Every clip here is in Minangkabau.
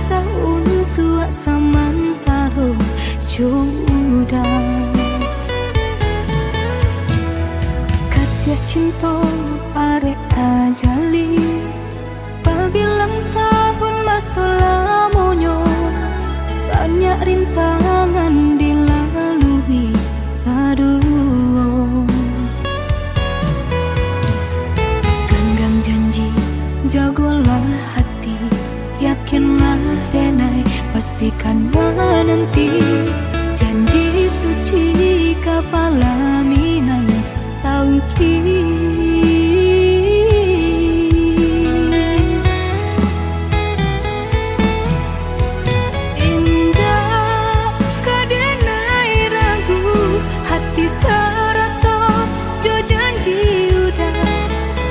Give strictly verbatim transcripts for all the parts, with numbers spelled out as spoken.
Kisah untuak samantaro jo Uda. Kasiah cinto arek tajalin, babilang tahun maso lamonyo, banyak rintangan dilalui baduo. Ganggam janji, jagolah hati, yakinlah denai, pastikan mananti. Janji suci ka palaminan tauki. Indak ka denai ragu, hati sarato jo janji Uda.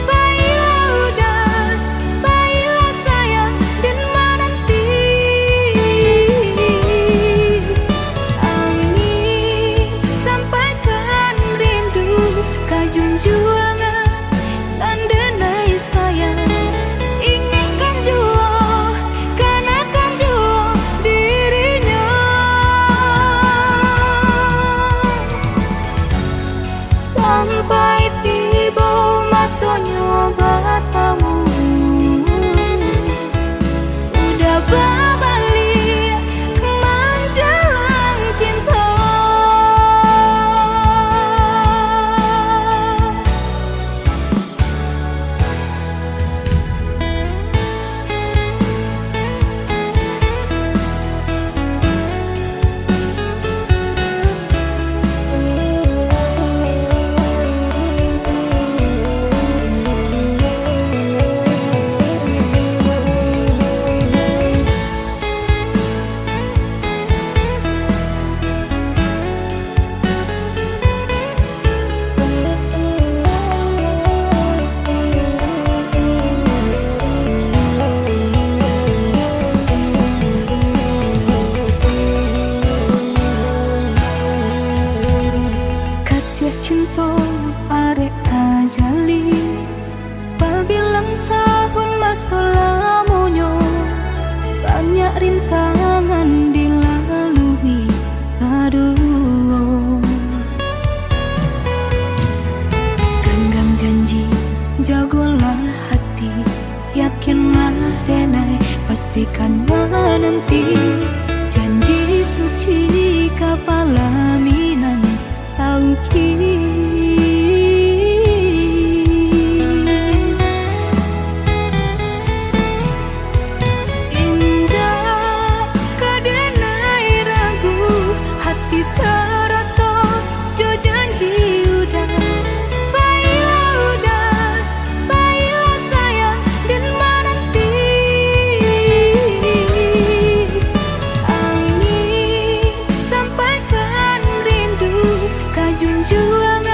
Bailah Uda, bailah sayang, den mananti. Angin sampaikan rindu ka junjuangan nan denai sayang. Ingekkan juo, kanakan juo dirinyo. Sampai tibo masonyo batamu, Uda babaliak manjalang cinto. Kasiah cinto arek tajalin, babilang tahun maso lamonyo, banyak rintangan dilalui baduo. Ganggam janji, jagolah hati, yakinlah denai, pastikan mananti. Janji suci ka palaminan tauki. Indak ka denai ragu, hati sarato jo janji Uda. Bailah Uda, bailah sayang, den mananti. Angin sampaikan rindu ka junjuangan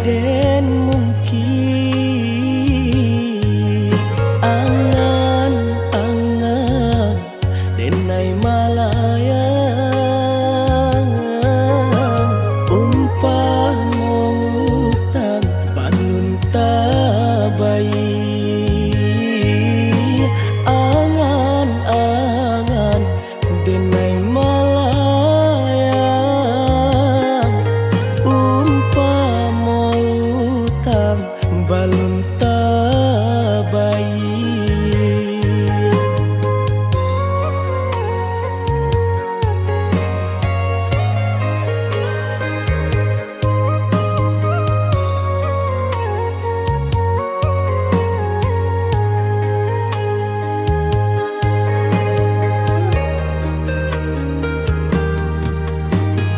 den mungkin, angan-angan denai malayang, umpamo utang balun tabayia. Angan-angan denai malayang, umpamo utang balun tabayia.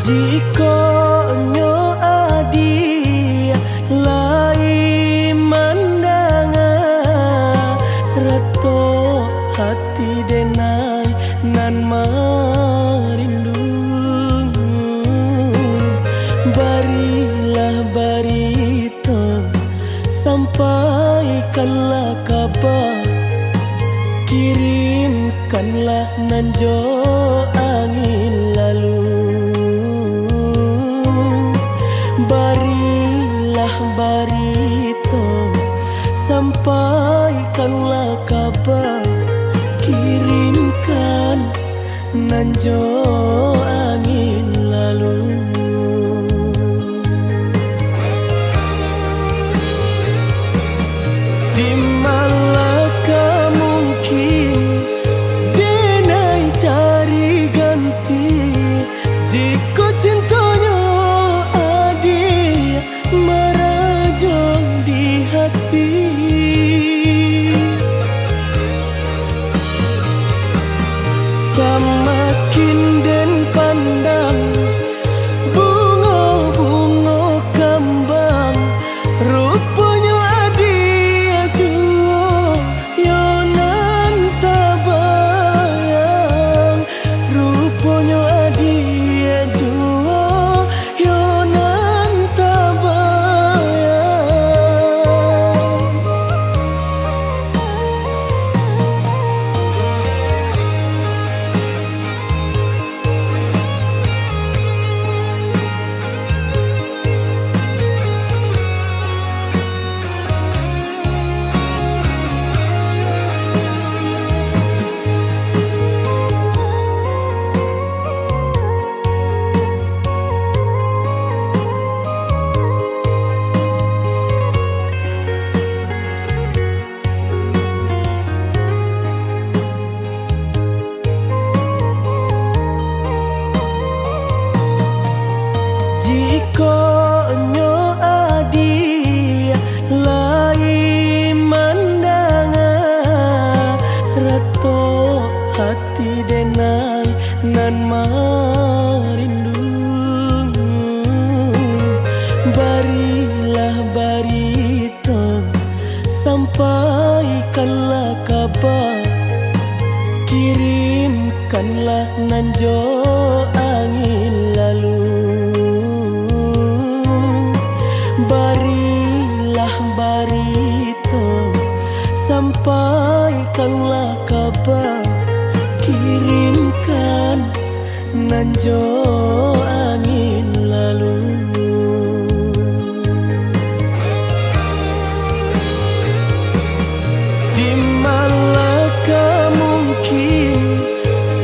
Jikok nyo adiak lai mandanga, ratok hati denai nan marindu. Barilah barito, sampaikanlah kaba, kirimkanlah nan jo angin lalu. Barilah barito, sampaikanlah kaba, kirimkan nan jo angin lalu. Di malah ka mungkin denai cari ganti, jikok cintonyo adiak marajong di hati. Samakin den pandang bungo-bungo kambang, ruponyo adiak juo yo nan tabayang. Ruponyo adiak juo yo nan tabayang. Jikok nyo adiak lai mandanga, ratok hati denai nan marindu. Barilah barito, sampaikanlah kaba, kirimkanlah nan jo angin lalu. Barilah barito, sampaikanlah kaba, kirimkan nan jo angin lalu. Di malah ka mungkin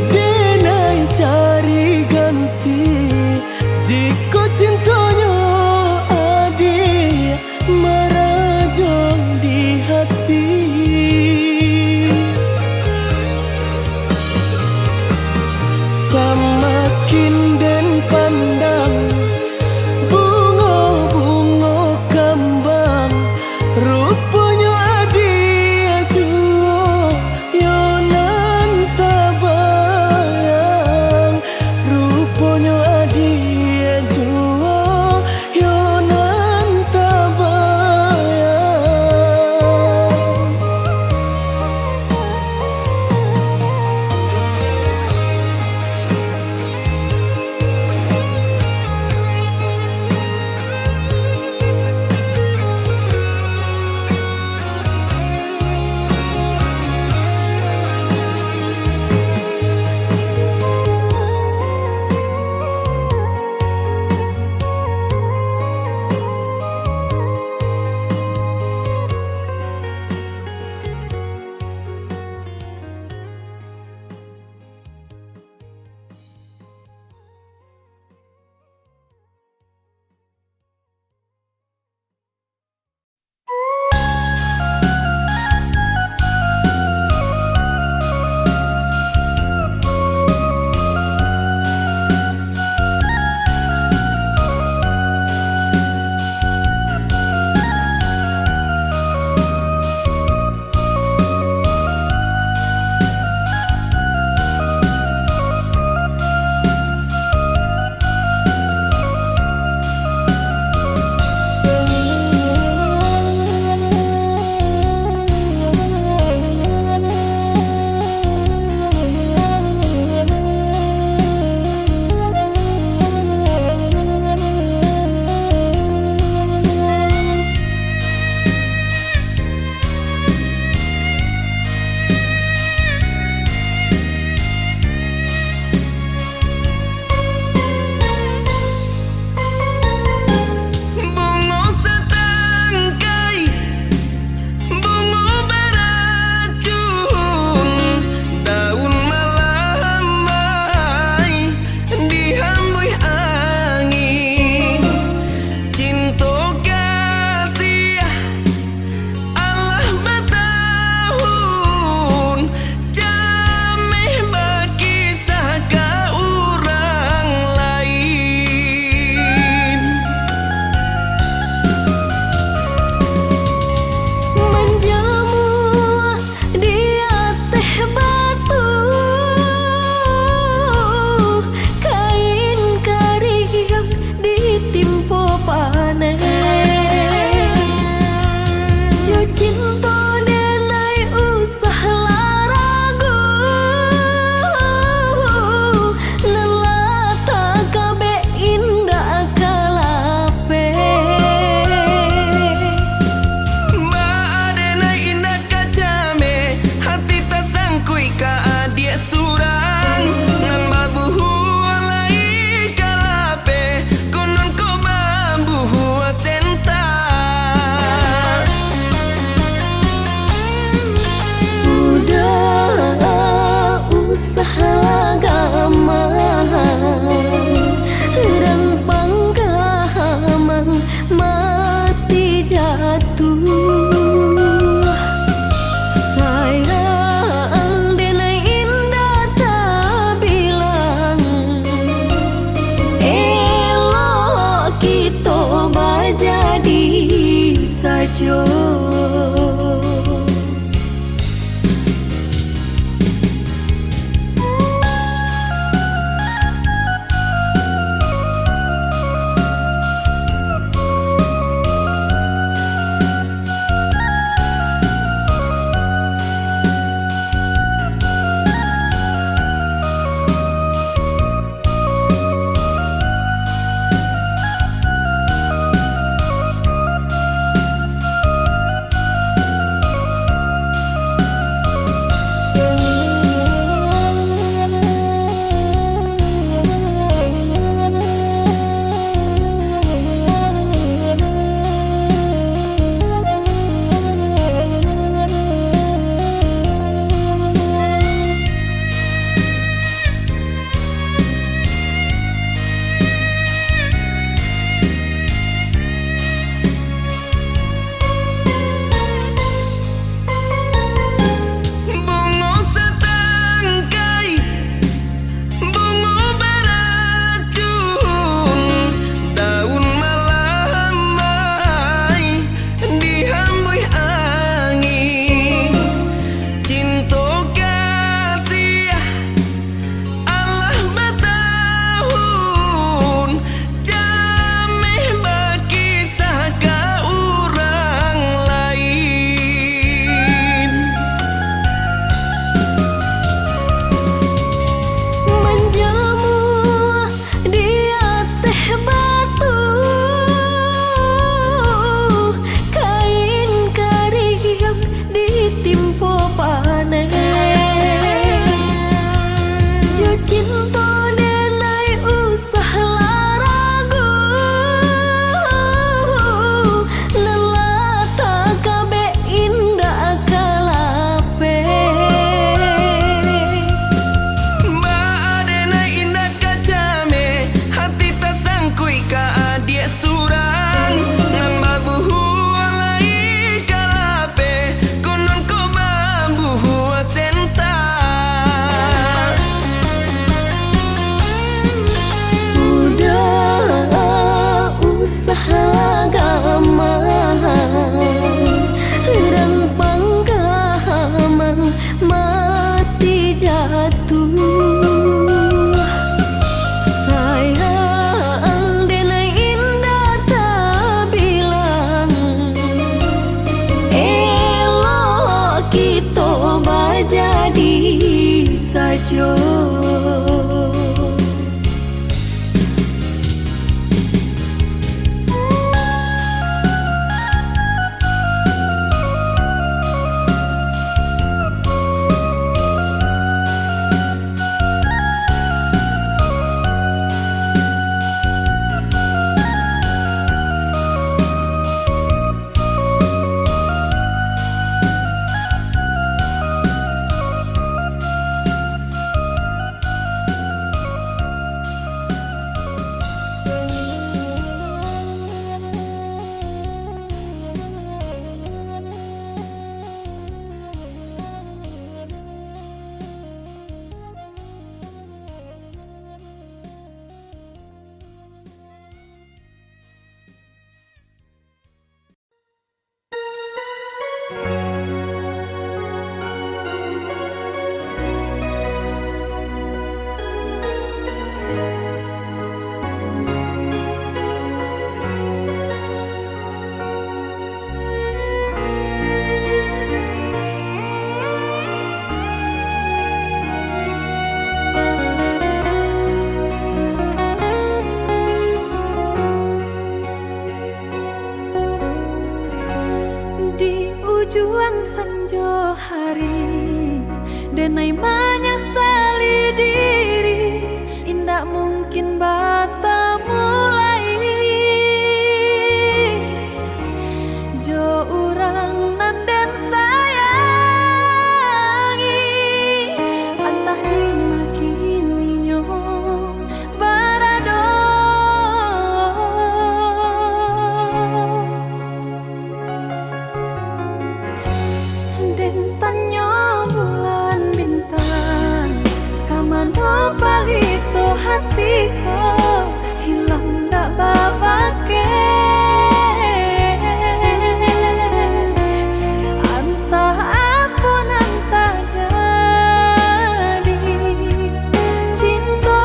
denai cari ganti, jikok cintonyo adiak marajong di hati. Samakin den pandang bungo-bungo kambang, ruponyo adiak juo Jadi sajo. Di ujuang sanjo hari, denai manyasali diri, indak mungkin batamu lai jo urang nan den sayangi. Antah dima kini nyo barado. Den tanyo bulan bintang, ka mano palito hati ko, hilang dak babakeh. Antah apo nan tajadi, cinto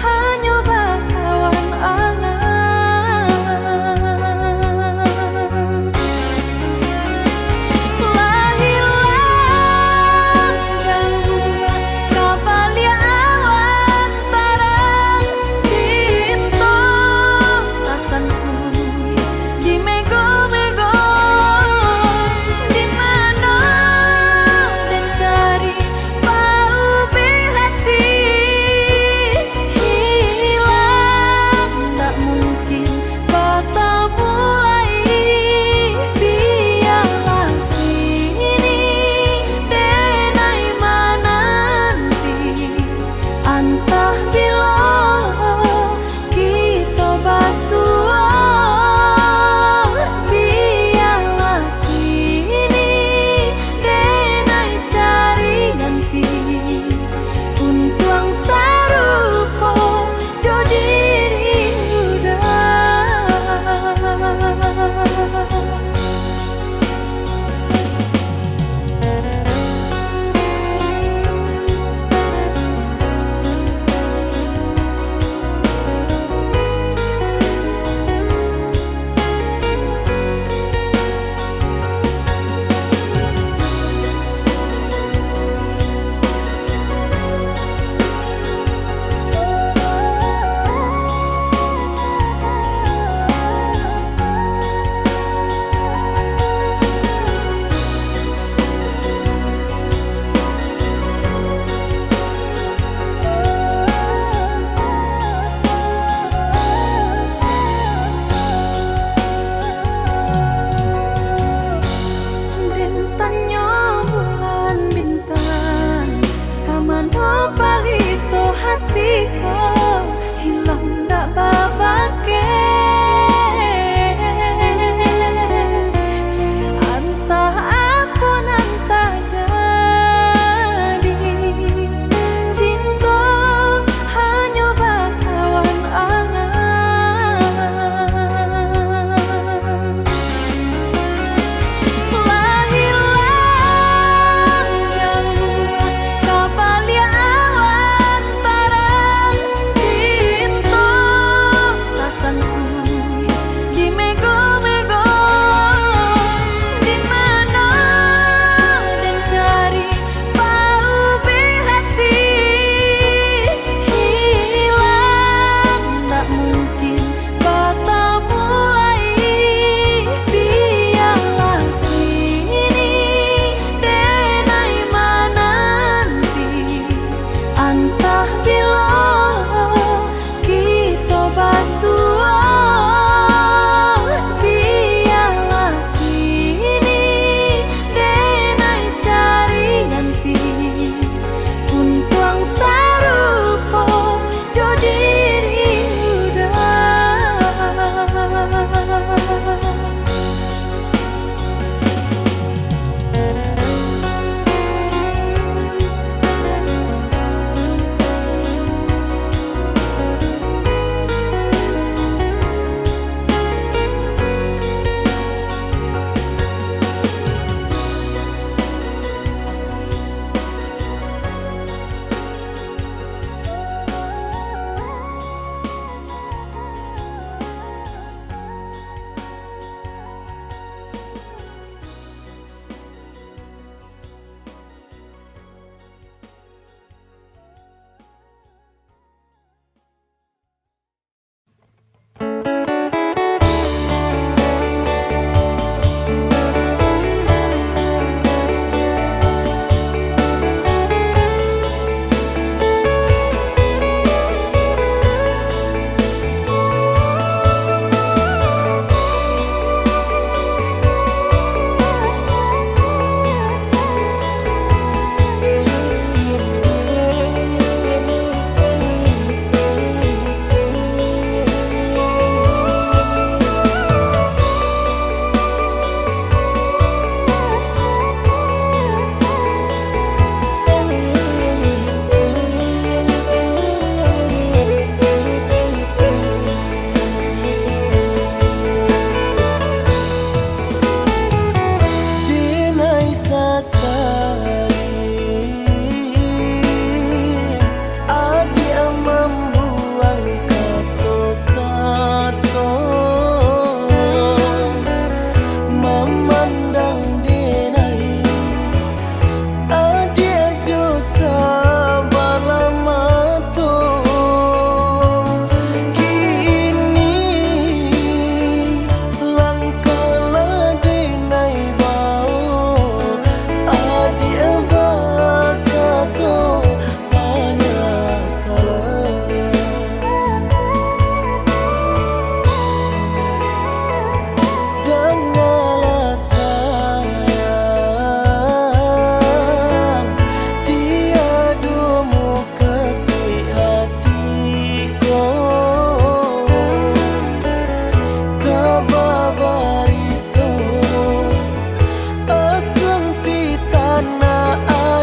hanyo bakawan alam. Lah ilang jauah kabaliak awan tarang,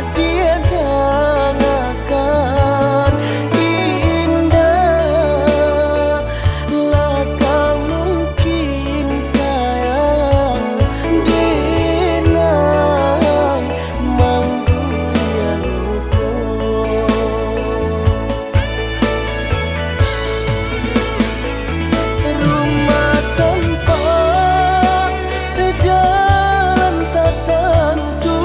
Didangakan indak, lah ka mungkin sayang, denai manggurian ko. Rumah tanpa jalan tak tantu,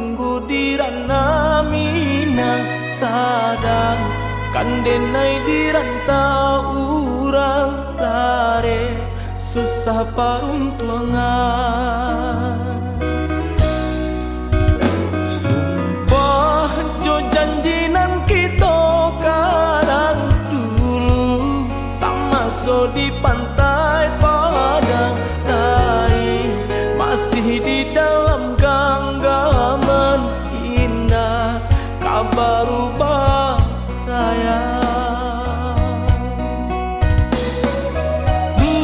Tunggu di ranah Minang, sadangkan denai di rantau urang, lareh susah paruntuangan. Sumpah jo janji nan kito karang dulu, samaso di Pantai Padang, tai masih di dalam ganggaman, indak ka barubah, sayang. Hmm.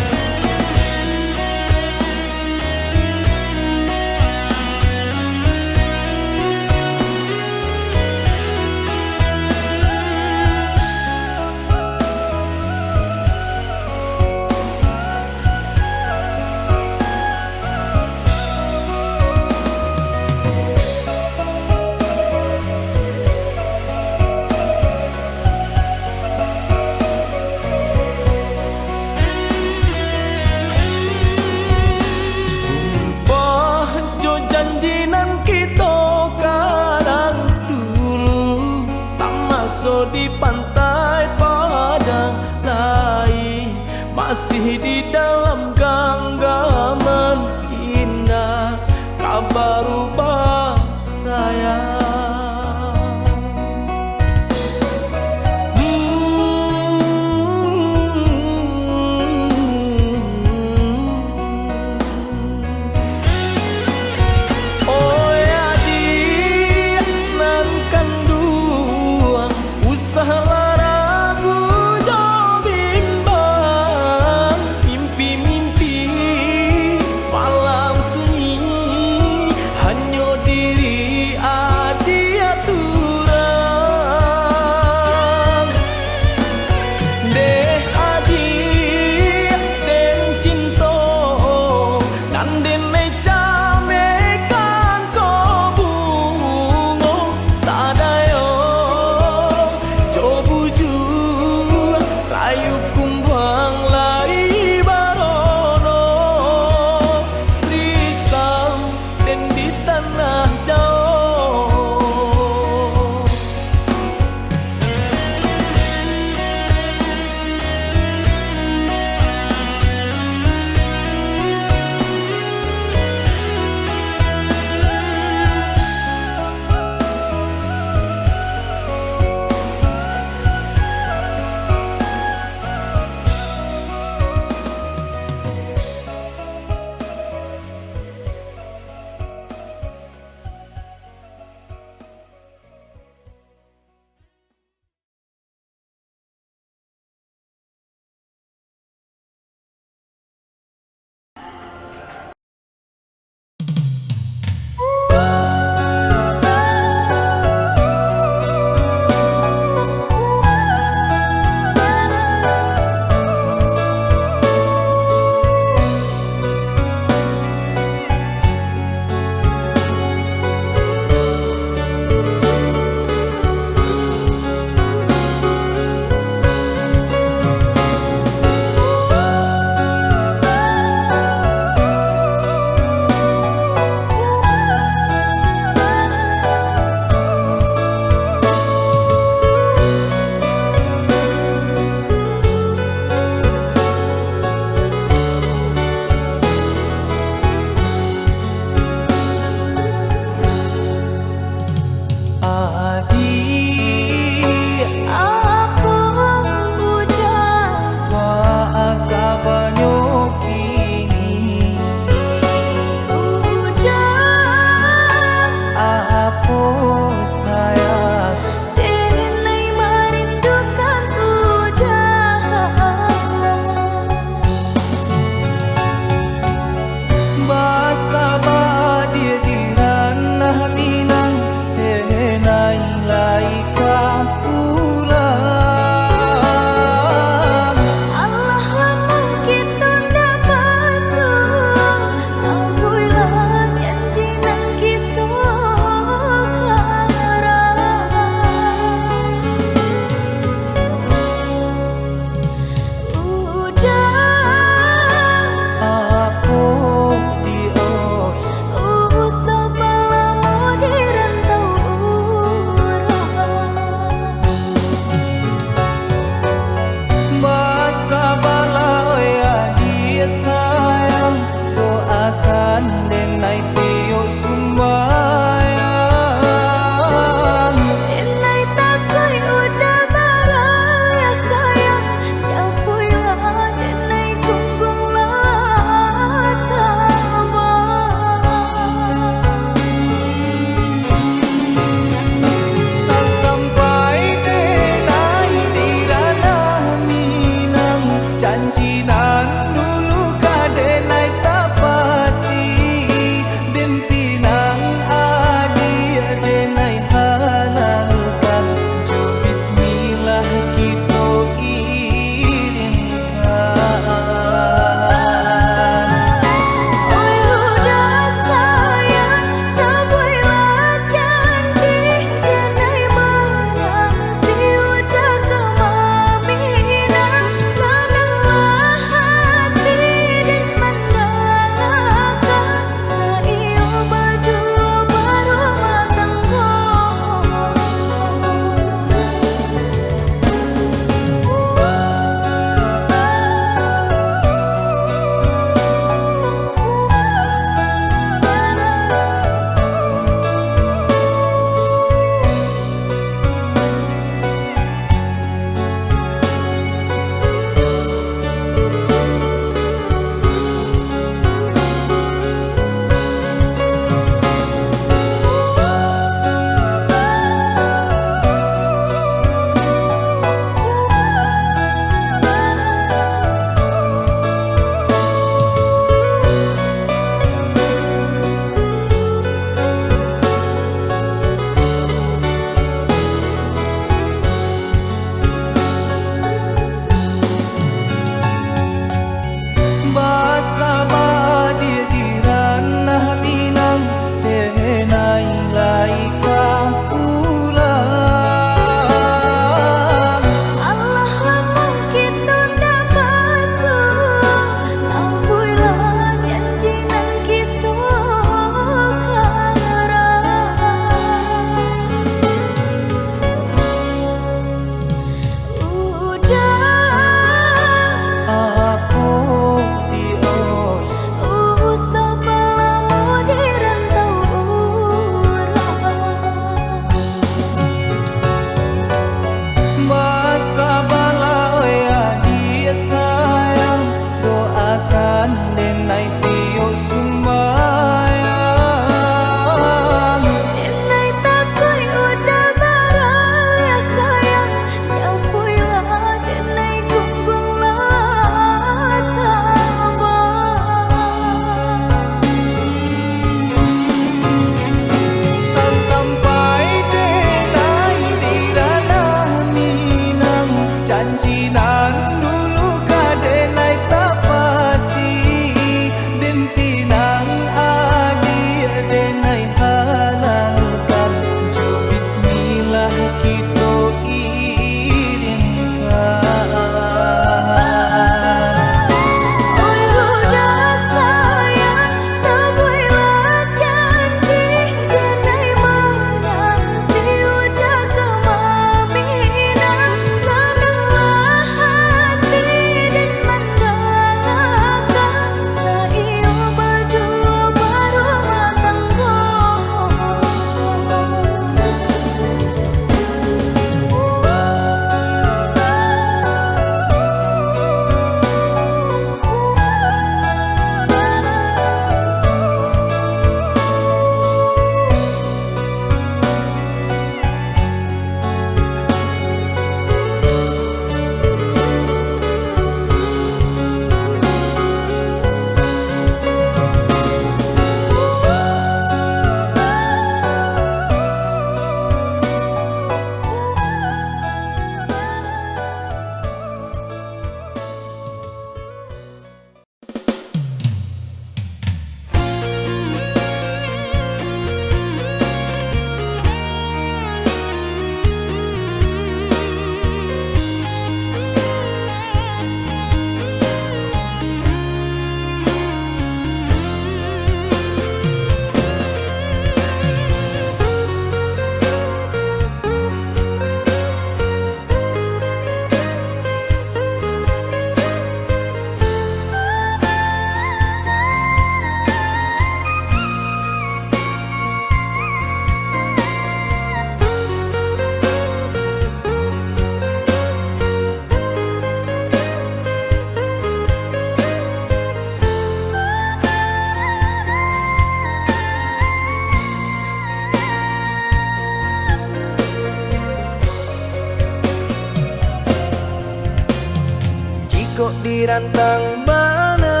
Dirantang bana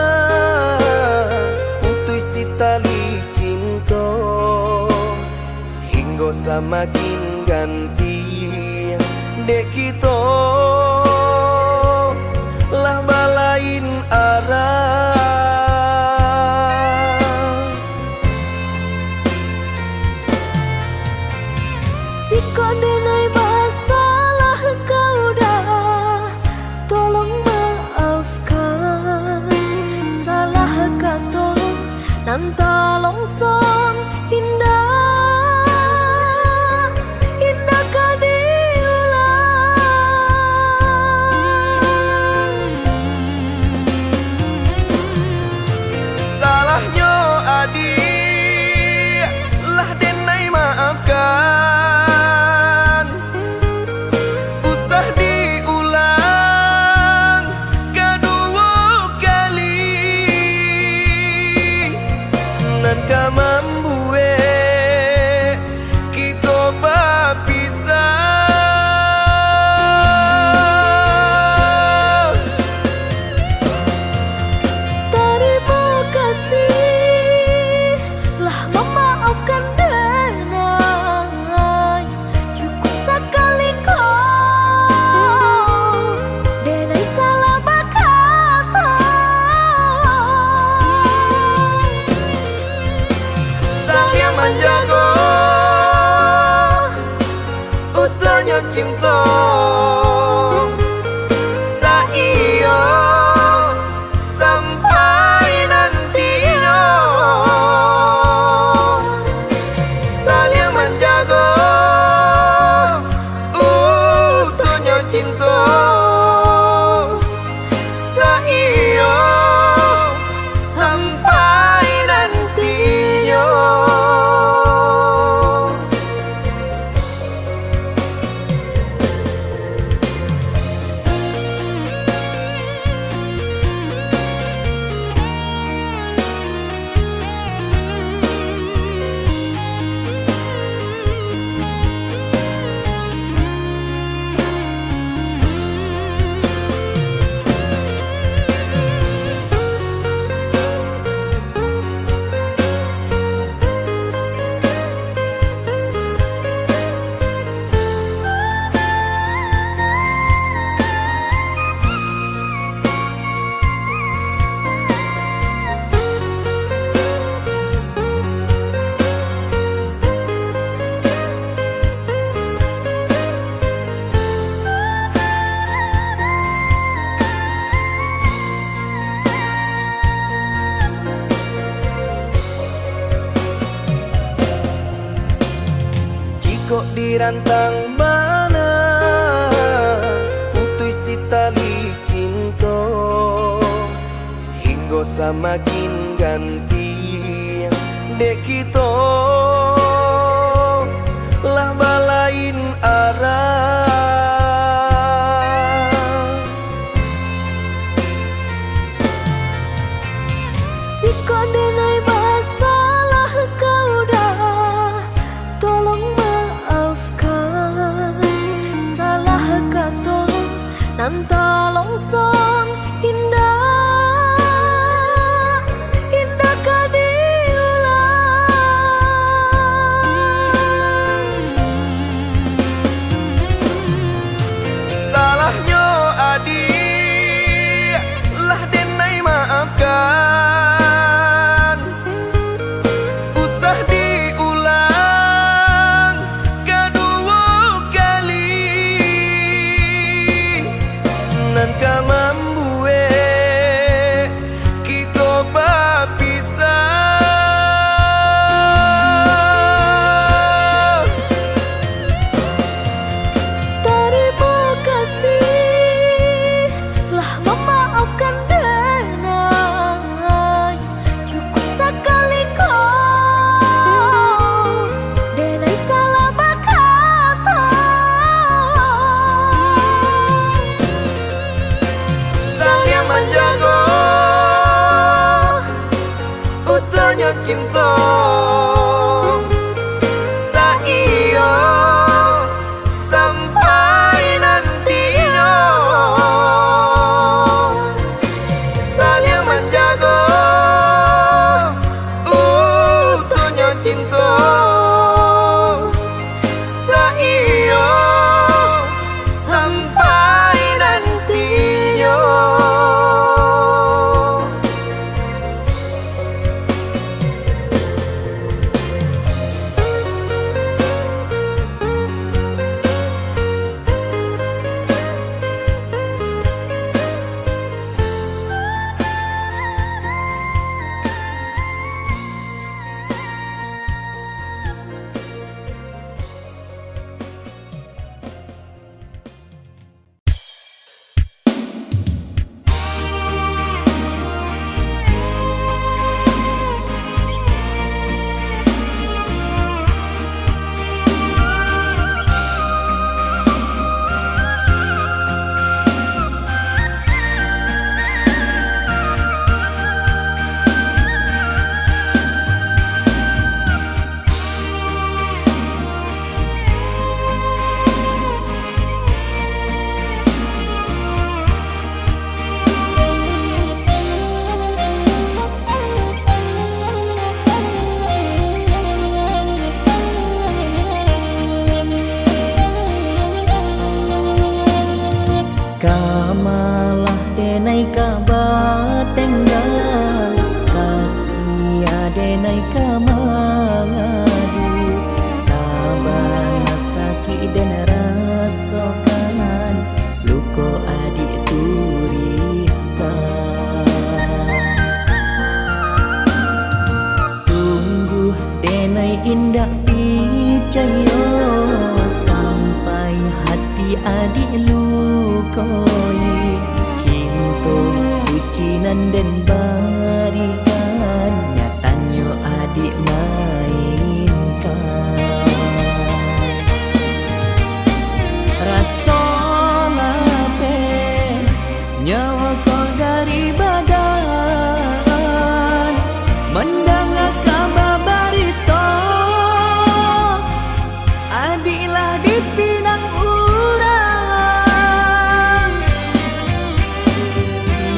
putuih si tali cinto, hinggo samakin ganti dek kito lah balain arah. Jikok denai basalah ka uda, tolong maafkan. Salah kato nan talonsong indak, indak ka diulang. Salahnyo adiak lah denai maafkan. Usah diulang kaduo kali, nan ka mambuek kito bapisah. Tarimo kasih lah mamaafkan denai. Cukuik sakali ko, denai salah bakato. Saliang manjago, utuhnyo cinto. Saiyo sampai nantinyo, saliang manjago utuhnyo cinto. Saiyo sampai nantinyo. Jikok dirantang bana putuih si tali cinto, hinggo samakin ganti dek kito lah balain arah. Jikok denai basalah ka uda, tolong maafkan. Salah kato nan talonsong indak, indak ka diulang. Salahnyo adiak lah denai maafkan. Usah diulang kaduo kali, nan ka mambuek kito bapisah. Tarimo kasih lah mamaafkan denai. Cukuik sakali ko, denai salah bakato. Saliang manjago utuhnyo cinto, saiyo sampai nantinyo. den barikan, nyatanyo adik mainkan. Raso lapeh nyawa ko dari badan, mandanga kaba barito, adik lah dipinang urang.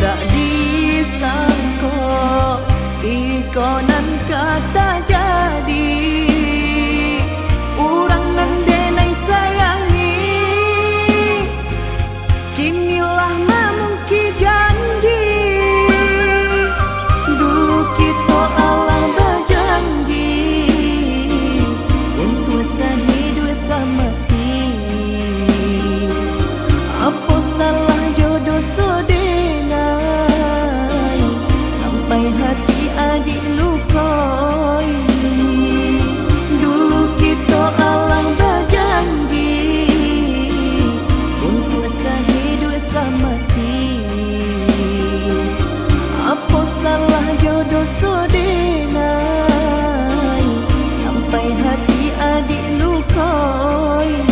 Ndak disangko iko nan ka tajadi. Urang nan denai sayangi, kini lah mamungki janji. Dulu kito alah bajanji untuak sahiduik samati. Apo salah jo doso denai, sampai hati adik lukoi? Dulu kito alah bajanji untuak sahiduik samati. Apo salah jo doso denai, sampai hati adik lukoi?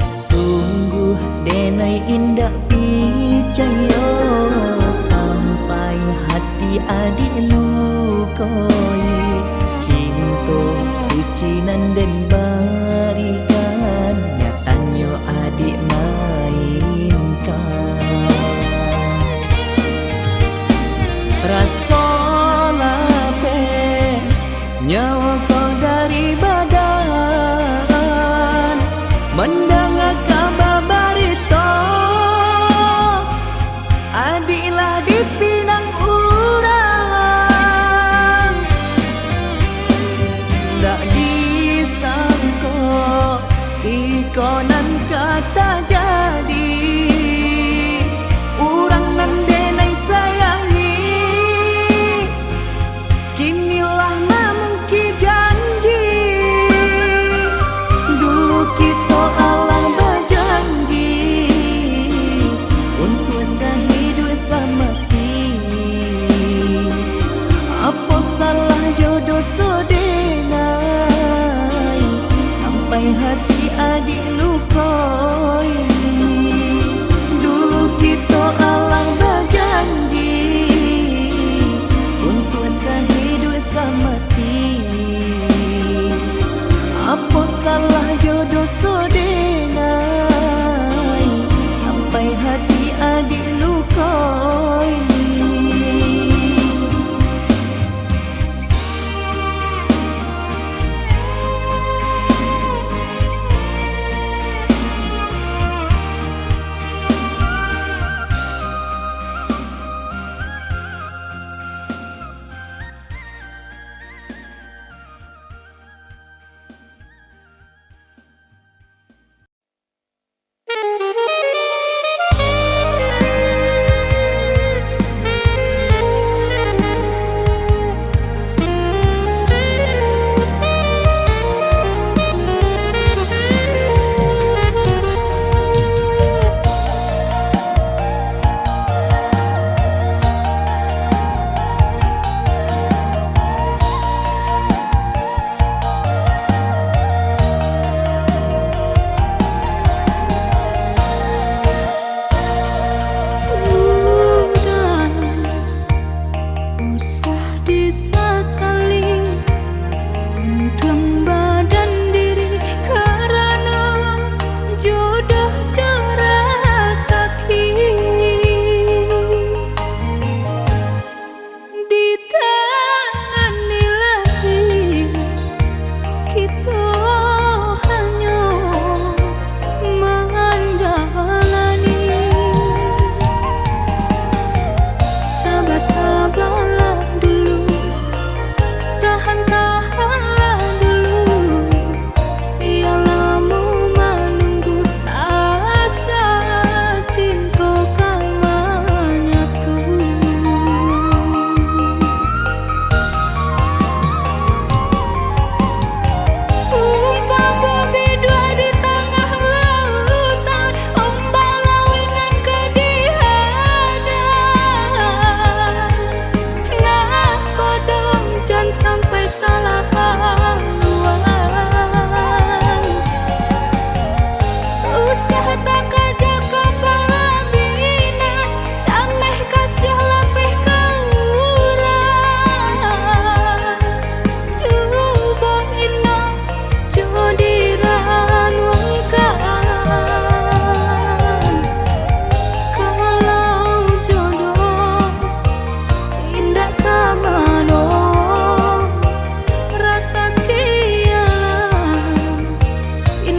Sungguh denai indak picayo, sampai hati adik lukoi. Cinto suci nan den barikan, nyatanyo adik mainkan. Raso lapeh nyawa ko dari badan, mandanga kaba barito, adik lah dipinang urang. Ndak disangko iko nan ka tajadi. Urang nan denai sayangi, kini lah mamungki janji. Dulu kito alah bajanji untuak sahiduik samati. Apo salah jo doso denai, sampai hati adik lukoi? Dulu kito alah bajanji untuak sahiduik samati. Apo salah jo doso denai, sampai hati adik lukoi?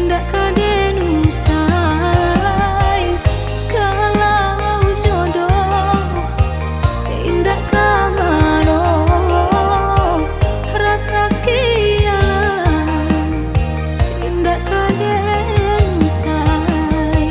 Indak ka den usai, kalau jodoh, indak ka mano, rasaki alam, indak ka den usai.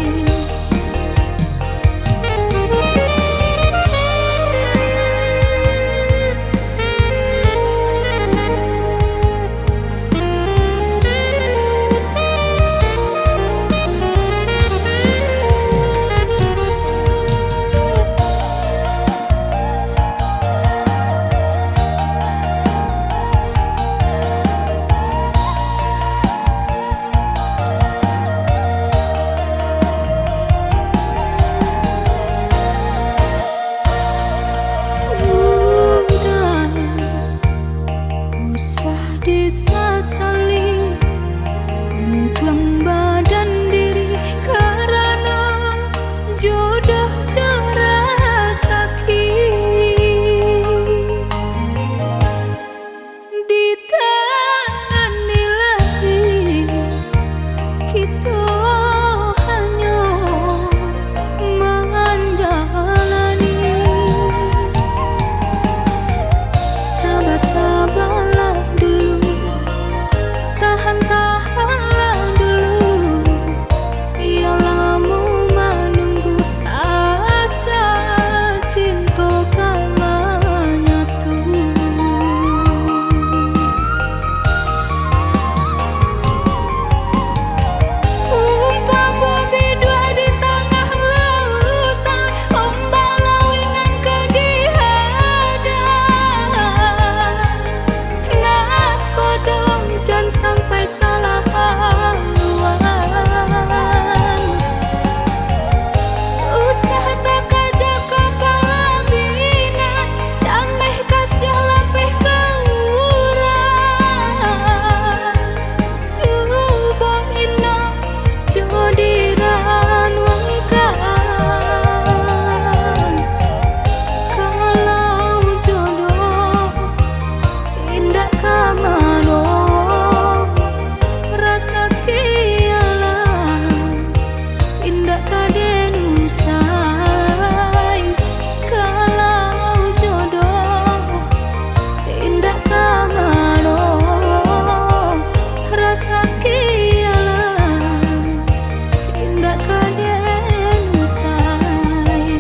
Usah disasali, untuang badan diri, karano jodoh jo rasaki. Di tangan ilahi, kito hanyo manjalani. Saba-sabalah dulu, tahan-tahanlah dulu. Iyo lamo manunggu, asa cinto ka manyatu. Umpamo biduak di tangah lautan, ombak lauik nan ka dihadang. Nah, kodong jan sampai salah haluan. Usah takaja ka palaminan, cameh kasiah lapeh ka urang. Cubo indak jo diranuangkan. Kalau jodoh indak ka mano, rasaki alam indak ka den usai. Kalau jodoh indak ka mano, rasaki alam indak ka den usai.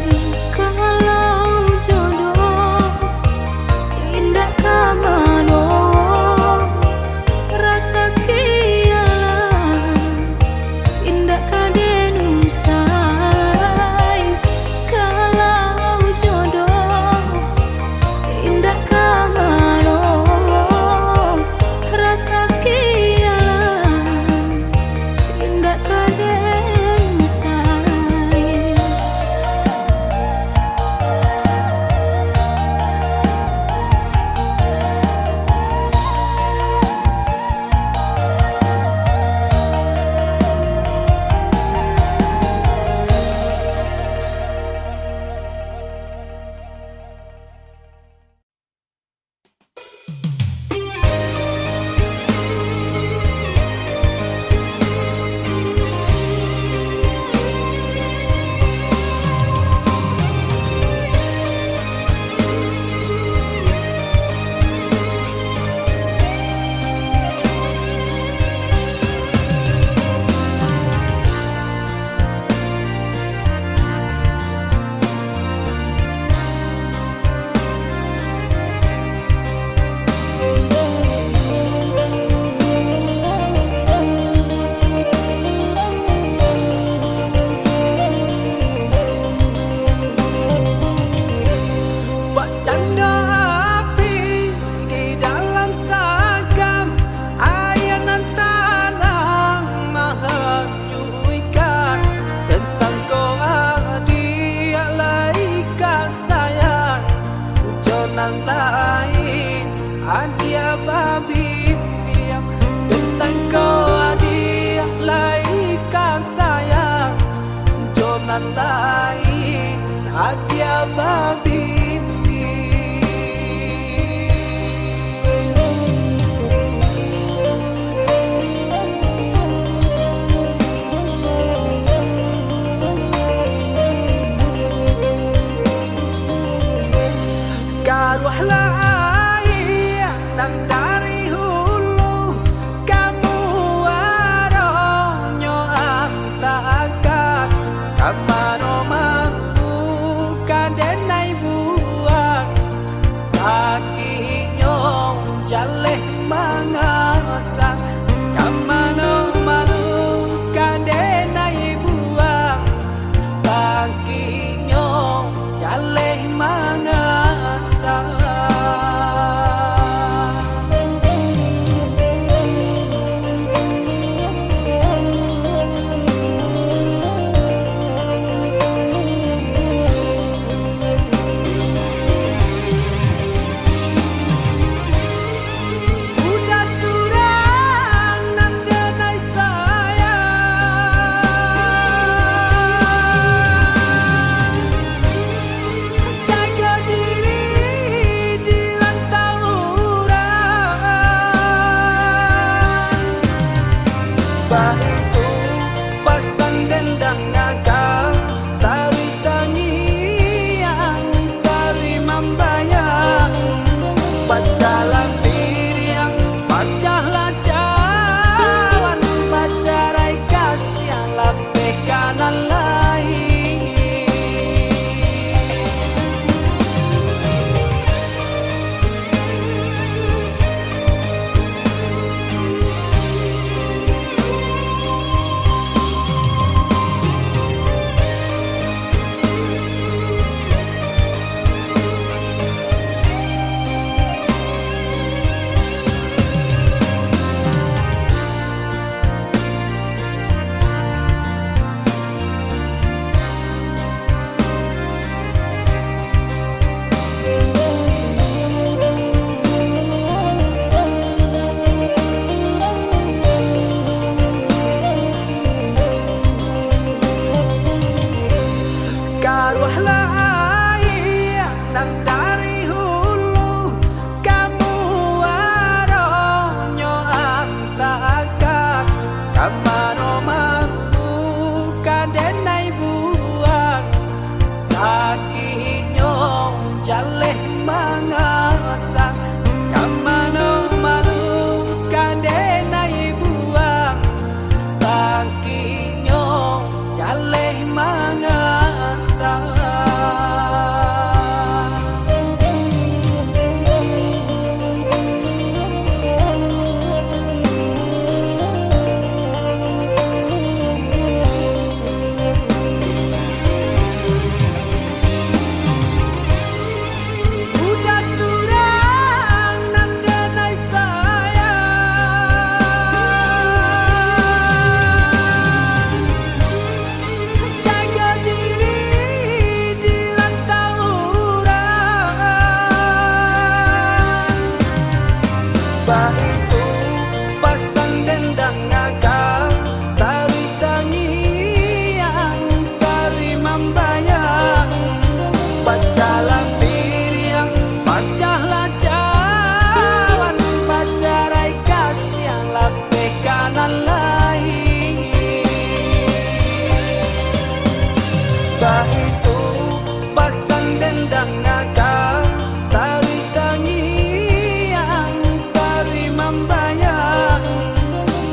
Kalau jodoh indak ka mano, rasaki alam indak ka den usai. Kalau jodoh indak ka mano, rasaki alam indak ka den usai. Bakcando api di dalam sagam, aia nan tanang mahan nyuikan, dan sangko adiak lai ka sayang jo nan lain, adiak babini. Dan sangko adiak lai ka sayang jo nan lain, adiak babini. Baitu pasan den dangakan, taruih tangiang, taruih mambayang, pacahlah piriang, pacahlah cawan, bacarai kasiang lapeh ka nan lain. Karuahlah aia nan dari hulu, ka muaronyo antakan, ka mano marukan denai buang, sakiknyo jaleh mangasan, ka mano marukan denai buang, sakiknyo jaleh mangasan. Budak surang nan denai sayang, jago diri di rantau urang. Baitu pasan den dangakan, taruih tangiang, taruih mambayang, pacahlah piriang, pacahlah cawan, bacarai kasiang lapeh ka nan lain. Baitu pasan den dangakan, taruih tangiang, taruih mambayang,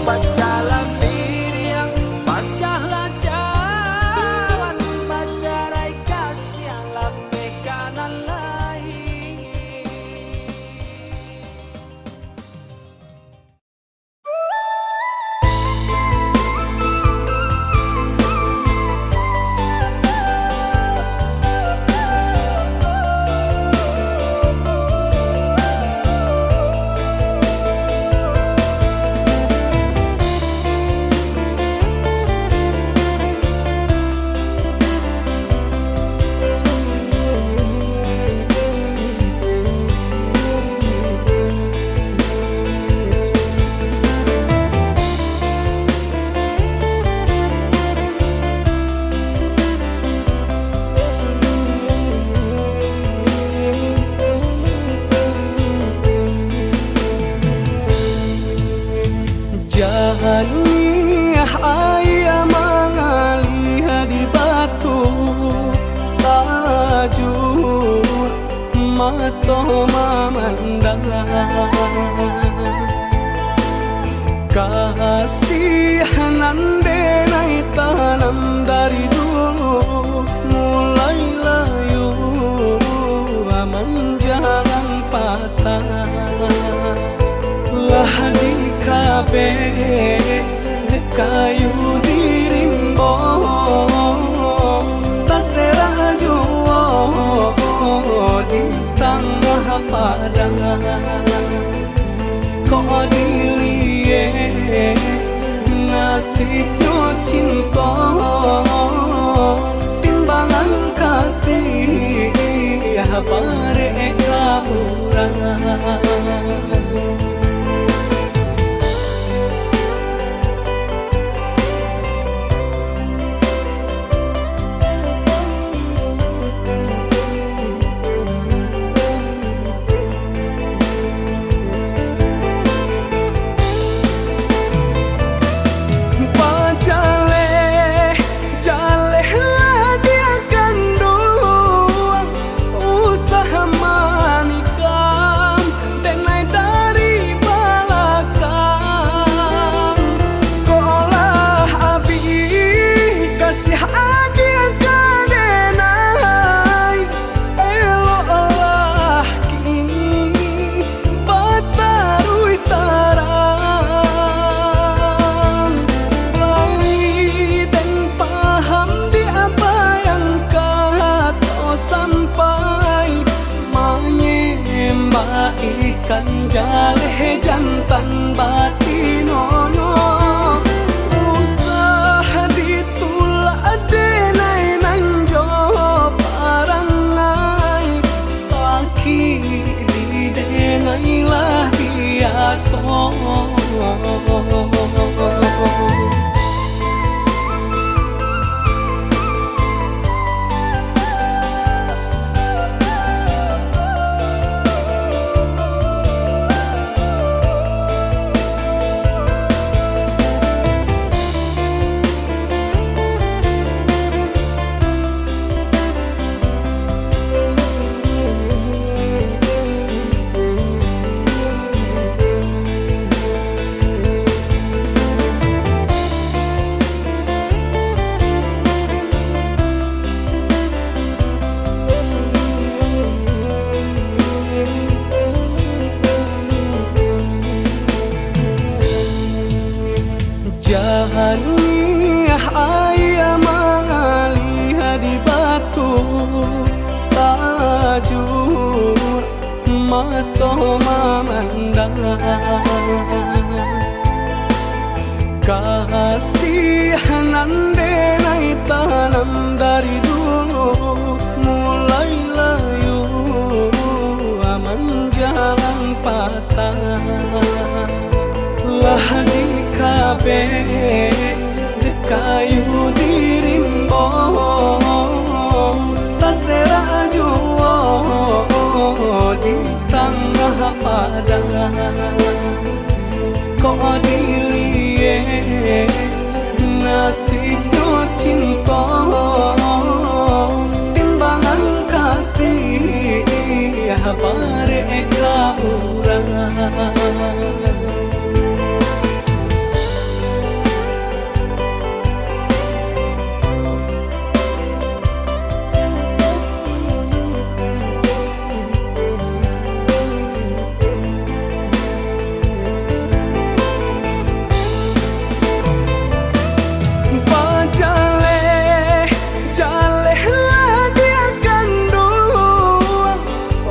pacahlah piriang, pacahlah cawan, bacarai kasiang lapeh ka nan lain. Janiah aia mangalia di batu, sajuak mato mamandang. Kasih nan denai tanam dari dulu, mulai layua manjalang patang. Lah dikabek kayu di rimbo, taserah juo di tangah padang. Kok diliek nasibnyo cinto, timbangan kasih barek ka urang. Jaleh jantan batinonyo, usah ditulak denai nan jo parangai, sakik di denai lah biaso. Janiah aia mangalih di batu, sajuak mato mamandang. Kasih nan denai tanam dari dulu, mulai layua manjalang patang. Lah dikabek kayu di rimbo, taserak juo di tangah padang. Kok diliek nasihnyo cinto, timbangan kasih barek ka urang. Bajaleh, jalehlah diak kanduang,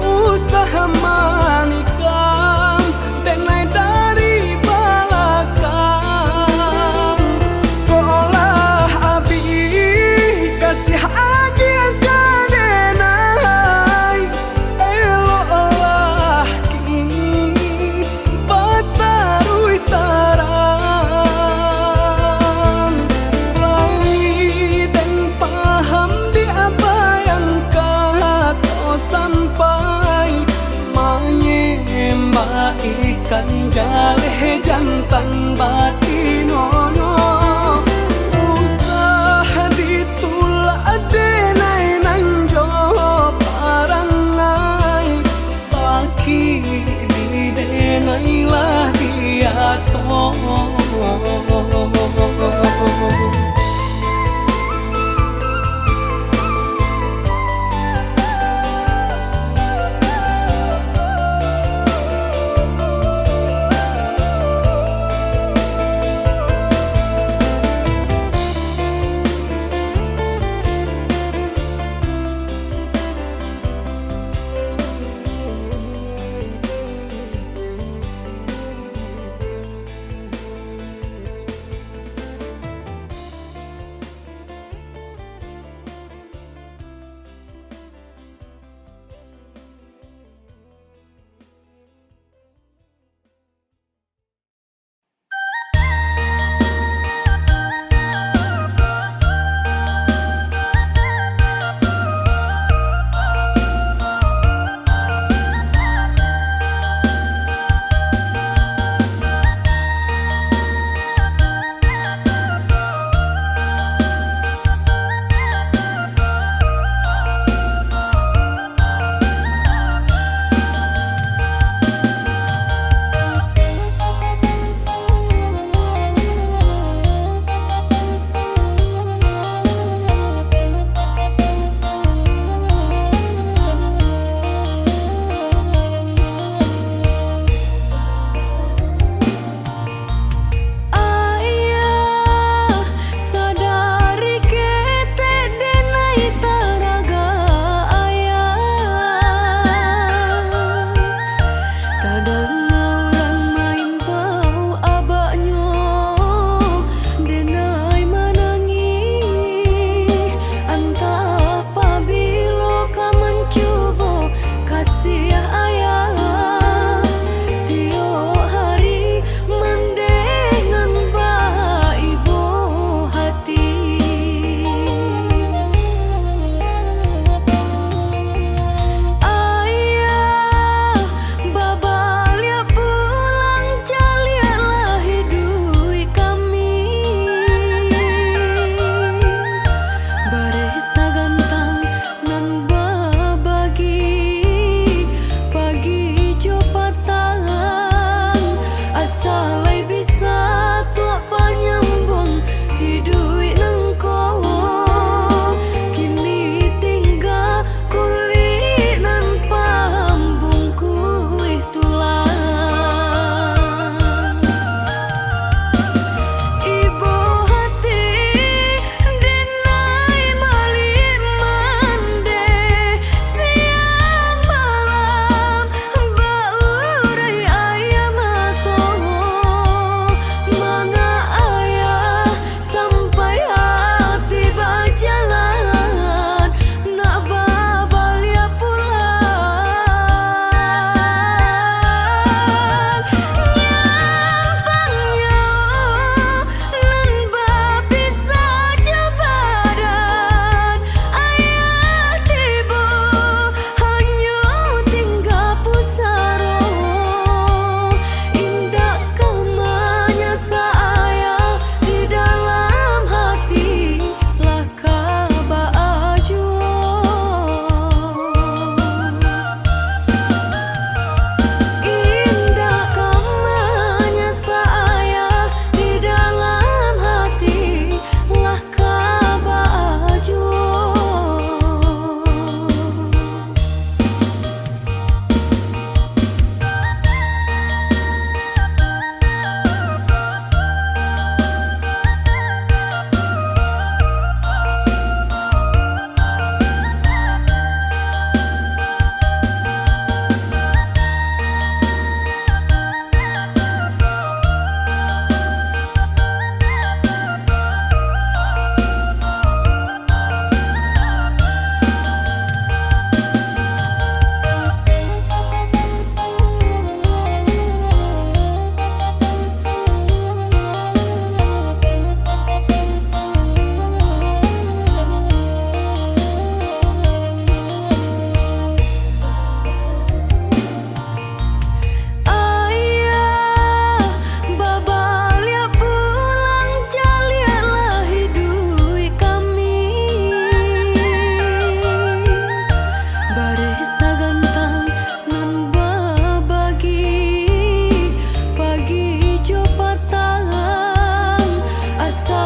usah manikam denai dari balakang. Kok lah abih kasih agiah ka denai, eloklah kini bataruih tarang. Lai den paham di abayang kato sampai, manyembah ikan jaleh jantan batinonyo. Usah ditulak denai nan jo parangai, sakik di denai lah biaso.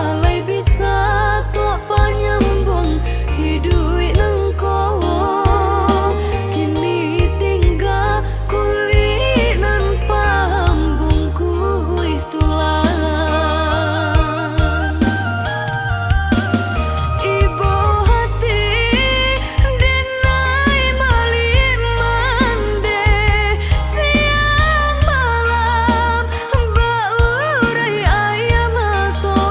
Alai bisa tuak panyambuang iduik nangko, kini tingga kulik nan pambungkuih tulang. Ibo hati denai balik mandeh, siang malam baurai aia mato.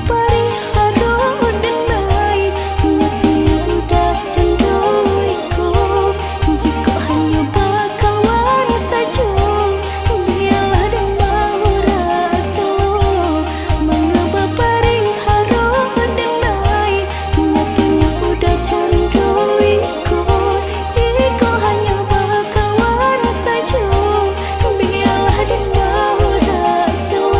Pariharo denai, nyatonyo udah cando iko. Jikok hanyo bakawan sajo, bialah den baurang selo. Manga bapariharo denai, nyatonyo udah cando iko. Jikok hanyo bakawan sajo, bialah den baurang selo.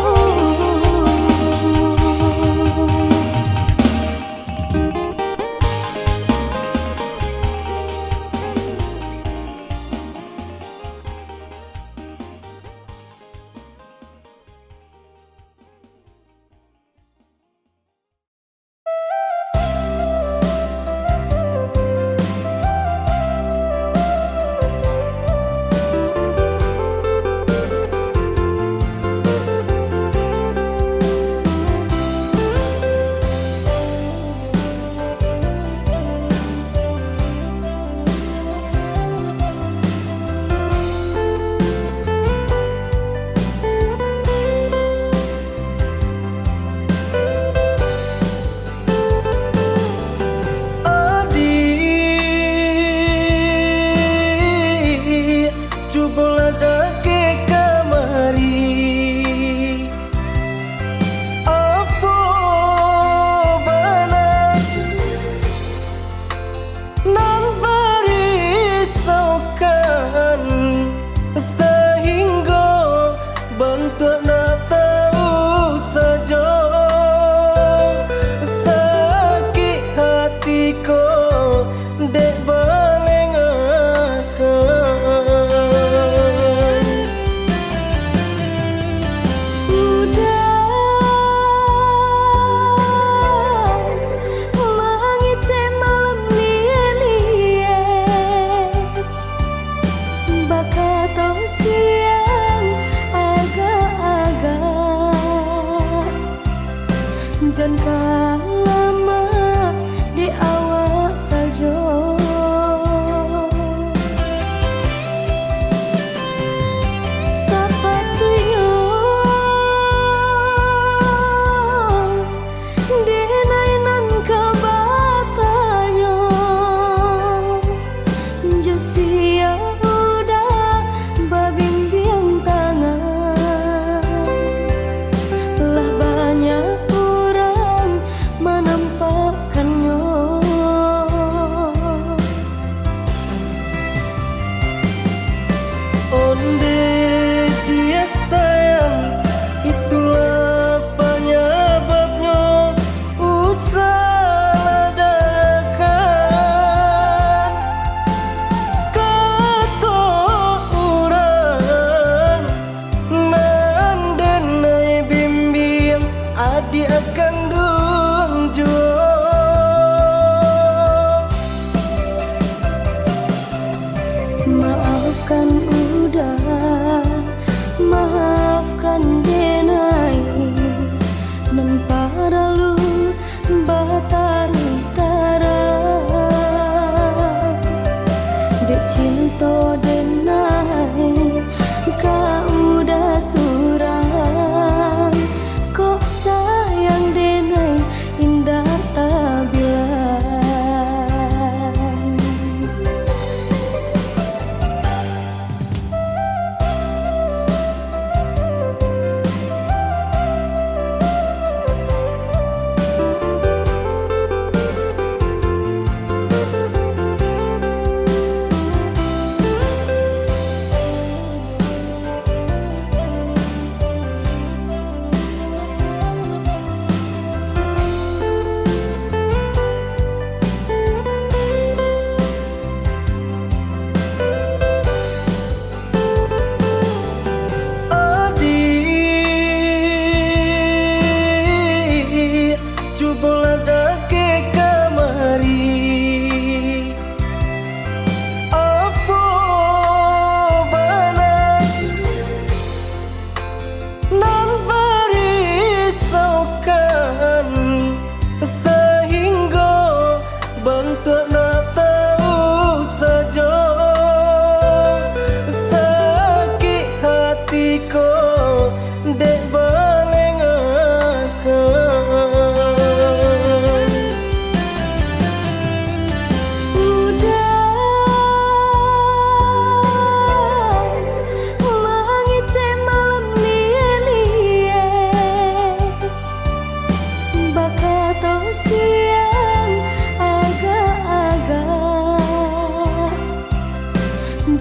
Adik, cubolah dakek kamari. Apo bana nan barisokan, sahinggo bantuak ndak tahu sajo. Sakik hati ko dek balengakan. Udah mangecek malam lie-lie, bakato siang agak-agak. Jan ka lamak dek awak sajo. Sapatuiknyo denai nan ka batanyo, jo sia udah babimbiang tangan. Lah banyak urang manampakkannyo.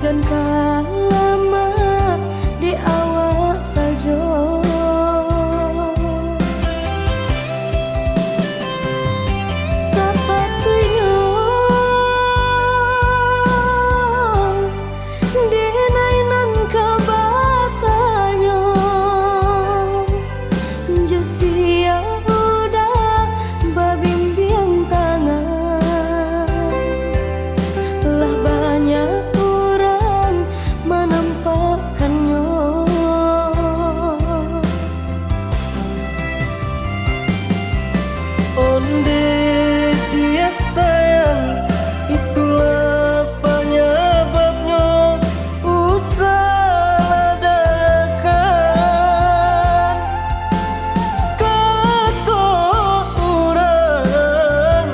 Ka lamak dek awak sajo. Sapatuiknyo denai nan ka batanyo, jo sia Uda babimbiang tangan, lah banyak urang manampakkannyo. Onde dia sayang, itulah panyababnyo usah lah dadakan. Kato urang,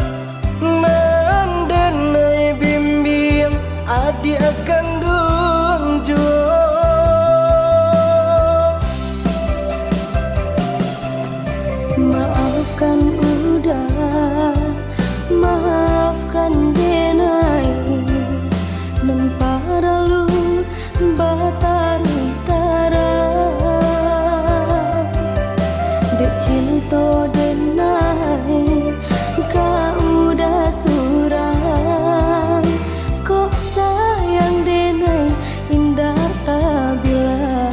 nan denai bimbiang adiak kanduang juo. Maafkan Uda, maafkan denai, nan paralu bataruih tarang. Dek cinto denai ka Uda surang, kok sayang denai indak tabilang.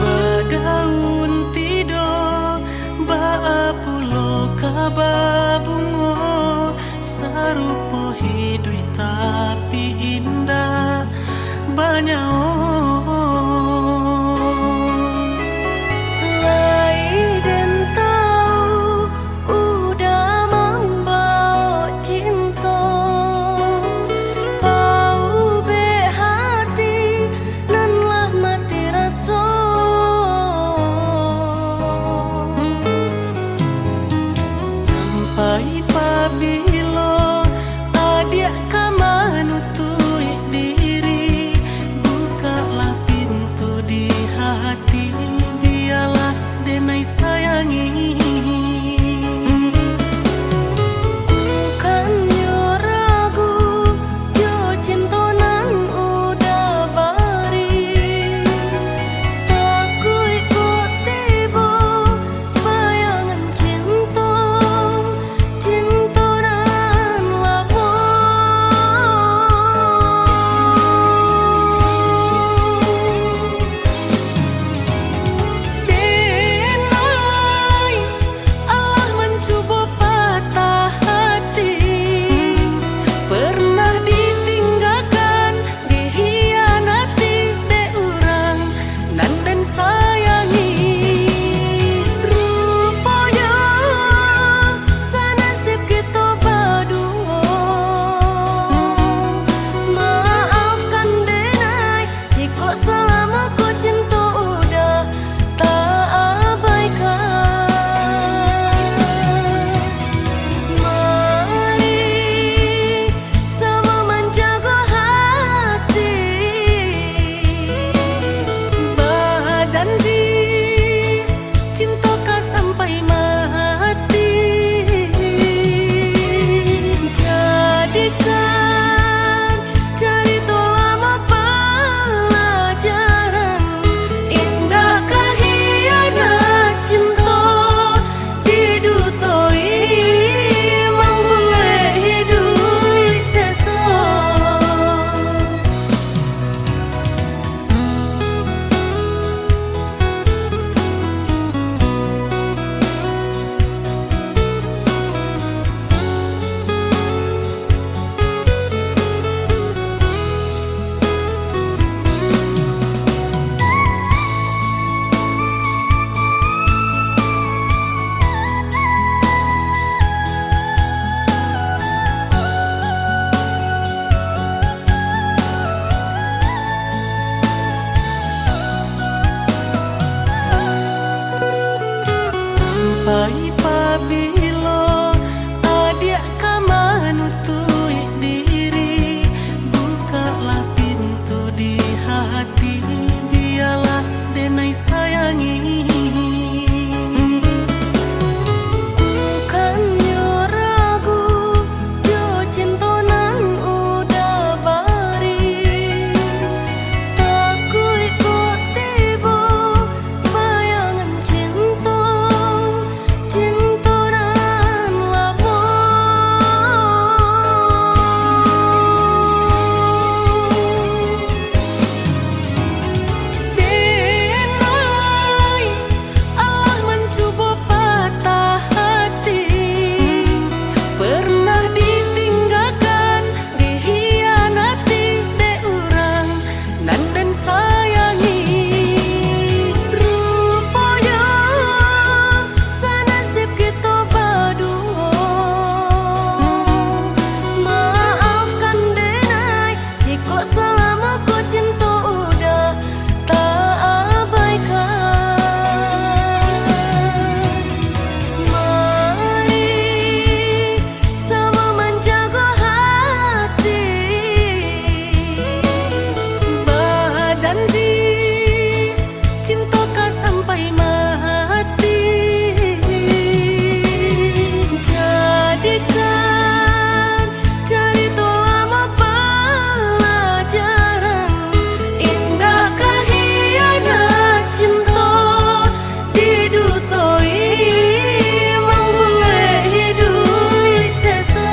Badaun tido, baa pulo ka babungo, sarupo hiduik tapi indak banyawa. Lai den tau Uda mambao cinto, paubek hati nan lah mati raso. Sampai pabilo adiak ka manutuik diri, buka Ai, pabilo adiak ka manutuik diri, bukalah pintu di hati, bialah denai sayangi. Bukannyo ragu jo cinto nan udah bari, takuik kok tibo bayangan cinto, cinto nan lamo. Denai alah mancubo patah hati, pernah ditinggakan, dikhianati dek urang nan den sayangi. Ruponyo sanasib kito baduo. Maafkan denai, jikok salamo ko cinto udah taabaikan. Mari samo manjago hati. Bajanji cinto ka sampai mati. Jadikan carito lamo palajaran. Indak ka hianat cinto, didutoi mambuek iduik seso.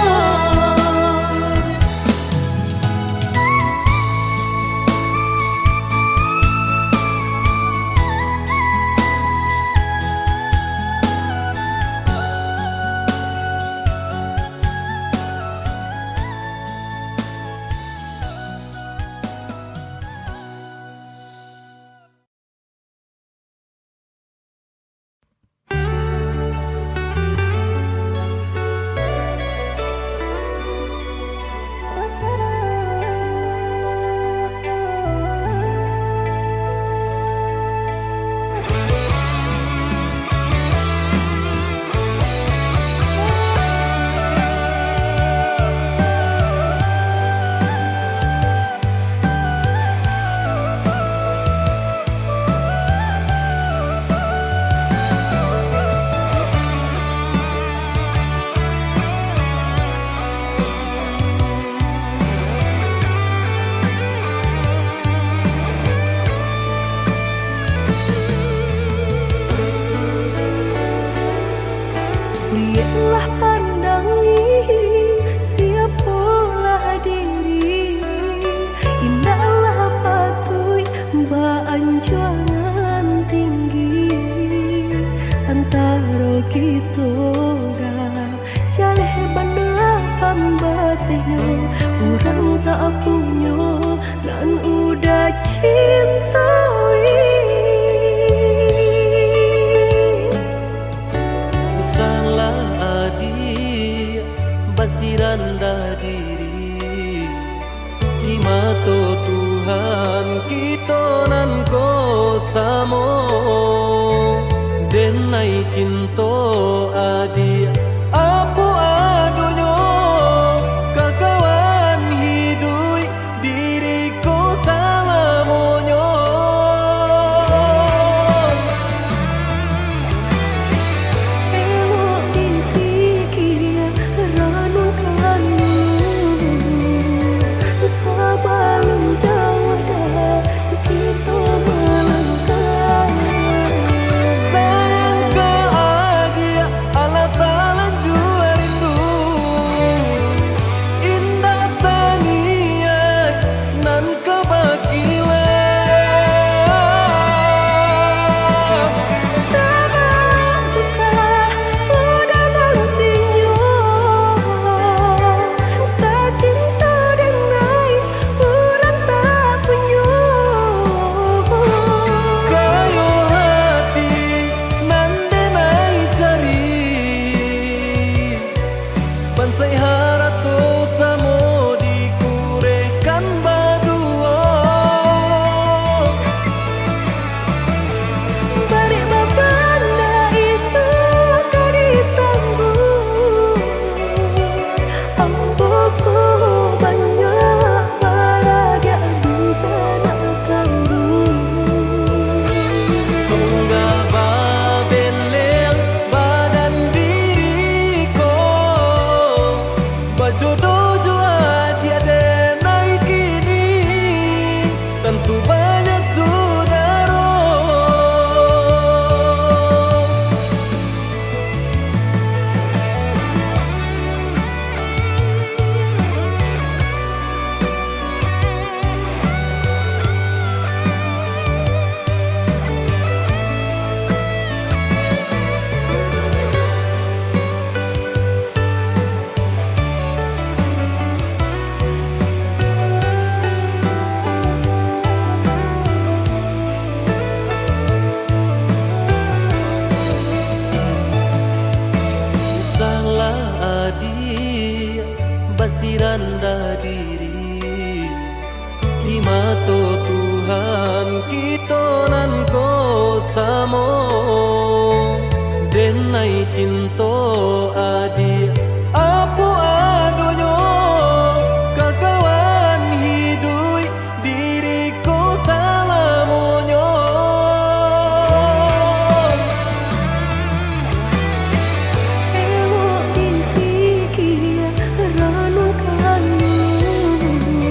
Lieklah pandangi, siapolah diri, indaklah patuik baanjuangan tinggi. Antaro kito dah jaleh bana pambatinyo, urang tak punyo nan udah cintoi. Usahlah adi Cinto adiak, apo adonyo, kakawan hiduik diriku salamonyo. Elok dipikia, ranungkan dulu,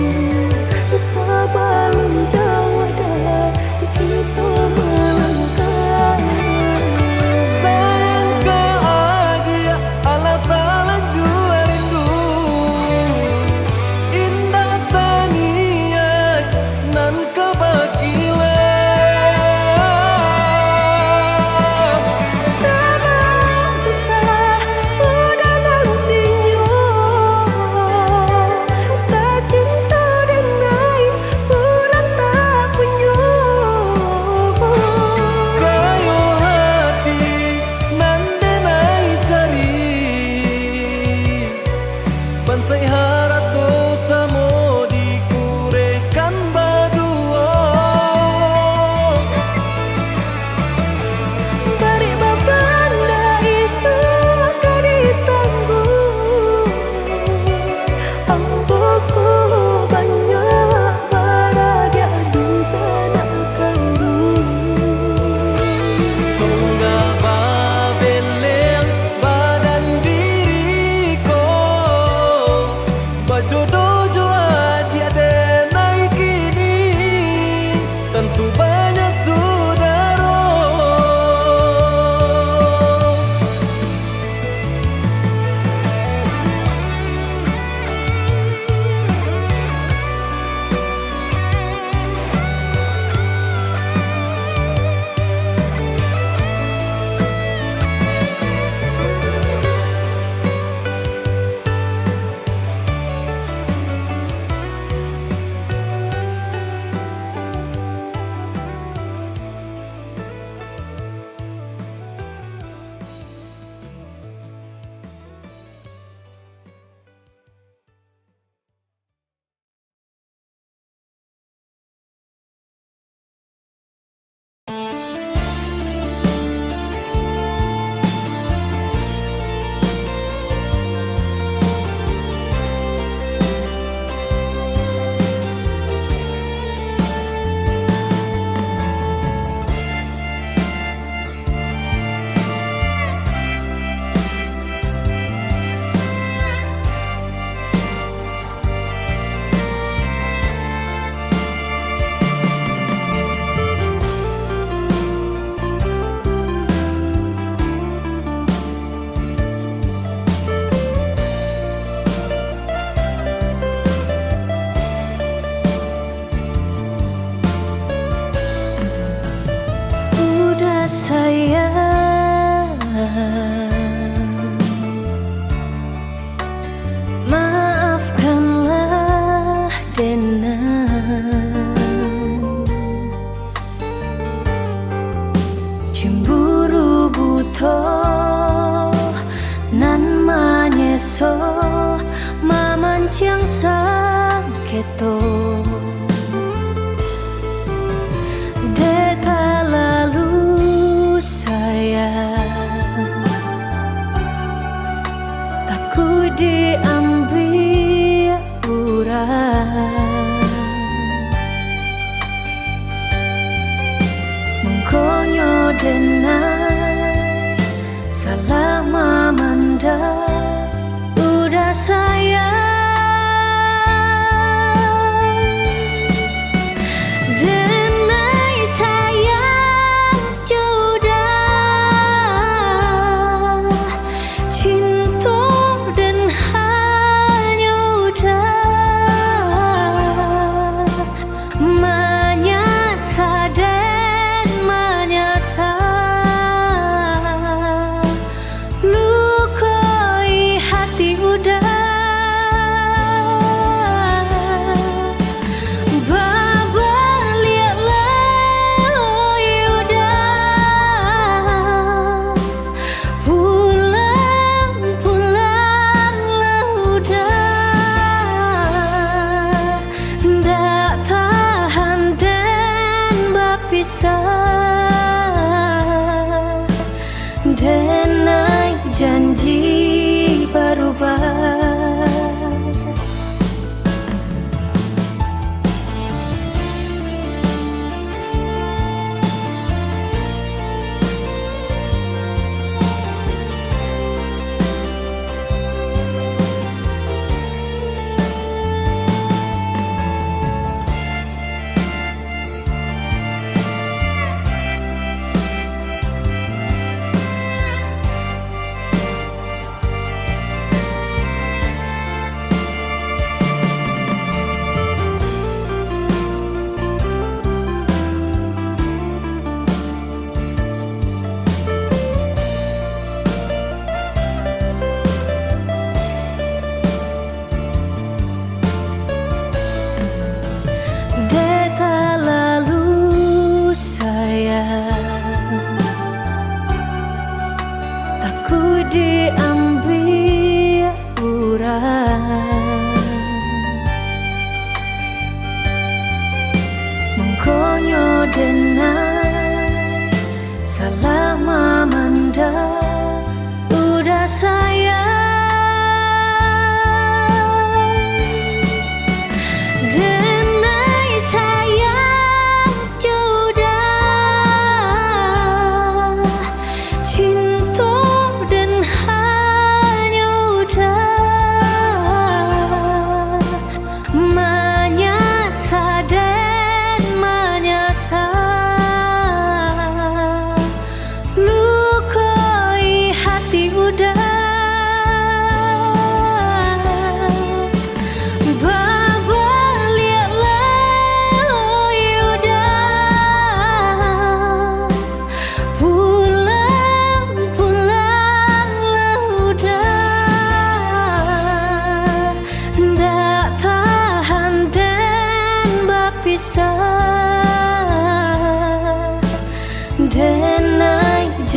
sabalun jauah dalam kito malangkah. Sayang ka adiak,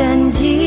janji